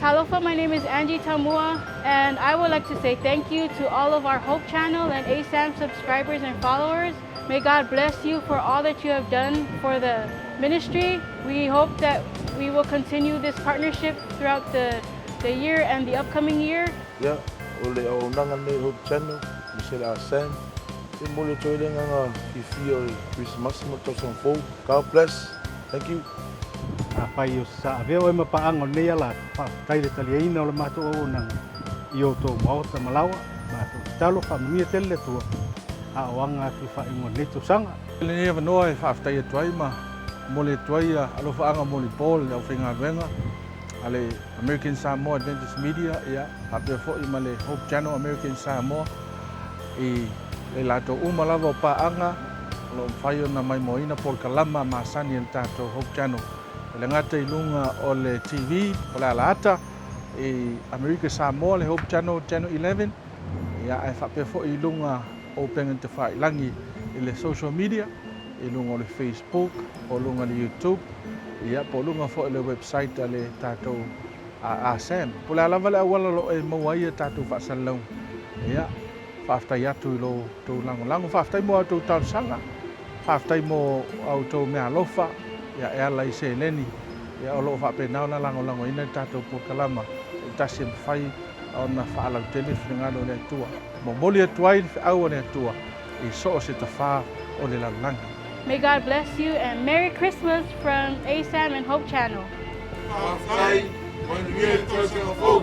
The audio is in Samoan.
Talofa, my name is Angie Tamua, and I would like to say thank you to all of our Hope Channel and ASAM subscribers and followers. May God bless you for all that you have done for the ministry. We hope that we will continue this partnership throughout the year and the upcoming year. Ia, o le auaunaga lenei Hope Channel, aemaise le ASAM, e momoli atu ai le agaga fiafia o le Kerisimasi ma le tausaga fou. God bless. Thank you. Afai o sa avea oe ma paaga o lenei ala atu, faafetai i le taliaina o le matou auaunaga i o outou maota ma laoa, matou tatalo faamanuia tele le Atua a o aga atu i faaiuga o lenei tausaga. I lenei avanoa e faafetai atu ai ma momoli atu ai alofaaga molipo i le aufaigaluega a le American Samoa Adventist Media ia faapea foi ma le Hope Channel American Samoa i le latou uma lava o paaga o lo o mafai ona maimoaina polokalama masani a le tatou Hope Channel e le gata i luga o le TV o le alaata i Amerika Samoa le Hope Channel Channel 11 ia ae faapea foi i luga o upega tafailagi i le social media i luga o le Facebook o luga o le YouTube ia po o luga foi o le website a le tatou ASAM. Po o le a lava le auala o lo o e maua ai a tatou faasalalauga. Ia, faafetai atu i lo outou lagolago, faafetai mo a outou talosaga, faafetai mo a outou meaalofa ia e ala i seleni ia o lo o faapena ona lagolagoina le tatou polokalama taitasi e mafai ona faalautele le finagalo o le Atua. Momoli atu ai le feau a le Atua i so o se tafā o le lalolagi. May God bless you and Merry Christmas from ASAM and Hope Channel. Faafetai, manuia le tausaga fou.